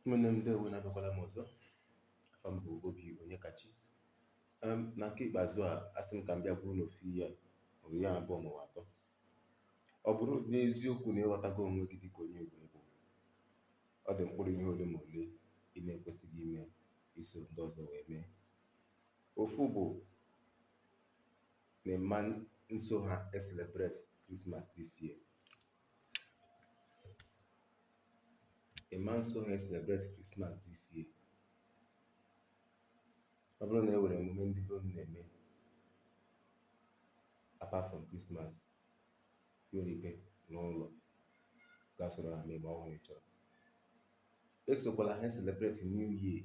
Ụmụnne m, ndewo na abịakwala m ọzọ. Afa m bụ Obi Onyekachi. Na nke ikpeazụ a, asị m ka m bịa gwa unu ofu ihe maọbụ ihe abụọ maọbụ atọ. Ọ bụrụ n'eziokwu na ịghọtago onwe gị dịka onye Igbo ịbụ, ọ dị mkpụrụ ihe ole ma ole ị na-ekwesịghị ime iso ndị ọzọ wee mee. Ofu bụ na ịma nso ha e-celebrate Christmas this year. Ịma nso ha celebrate Christmas this year. Ọ bụrụ na e nwere emume ndị be unu na-eme apart from Christmas, ị nwere ike n'ụlọ gaa soro ha mee ma ọ bụrụ na ị chọrọ. Esokwala ha celebrate New Year,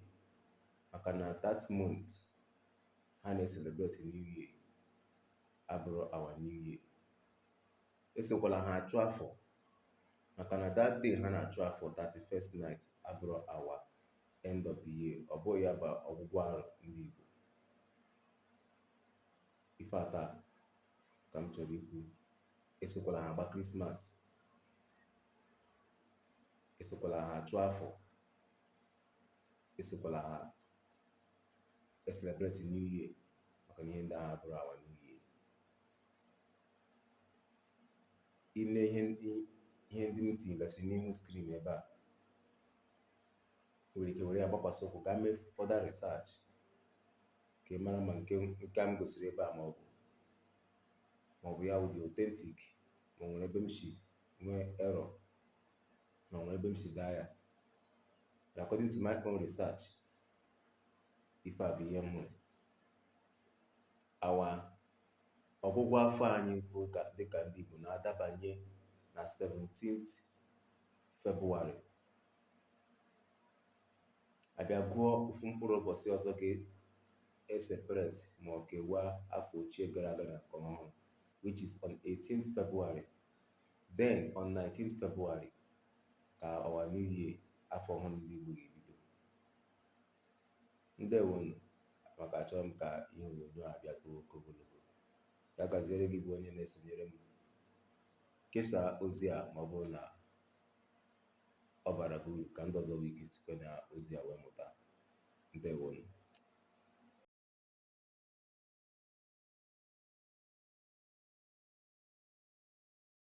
maka na that month ha na-celebrate New Year abụrụ our New Year. Esokwala ha achụ afọ, maka na that day ha na-achụ afọ, 31st night, abụrụ our end of the year. Ọ bụghị ya bụ ọgwụgwụ arọ ndị Igbo. Ife atọ a ka m chọrọ ikwu: esokwala ha agba Christmas, esokwala ha achụ afọ, esokwala ha e-celebrate New Year, maka na ihe ndị ahụ abụrụ our New Year. Ine ihe ndị m tinyegasị n'ihu screen ebe a, nwere ike were ya gbakwasị ụkwụ gaa mee further research ka ị mara ma nke a m gosiri ebe a maọbụ ya wụ dị authentic, ma o nwere ebe m si nwee error, ma o nwere ebe m si daa ya. According to my own research, ife a bụ ihe m hụrụ. Our ọgwụgwụ afọ anyị bụ ka dịka ndị Igbo na-adabanye na 17th February. Abịa gụọ ofu mkpụrụ ụbọchị ọzọ ga-eseparate ma ọ kewaa afọ ochie gara aga na nke ọhụrụ, which is on 18th February. Then on 19th February ka our new year, afọ ọhụrụ ndị Igbo, ga-ebido. Ndewonu, maka achọrọ m ka ihe onyonyo a bịa too oke ogologo. Ya gaziere gị bụ onye na-esonyere m. Kesaa ozi a ma ọ bụrụ na ọ bara gị uru, ka ndị ọzọ nwee ike sikwa na ozi a wee mụta. Ndewonu.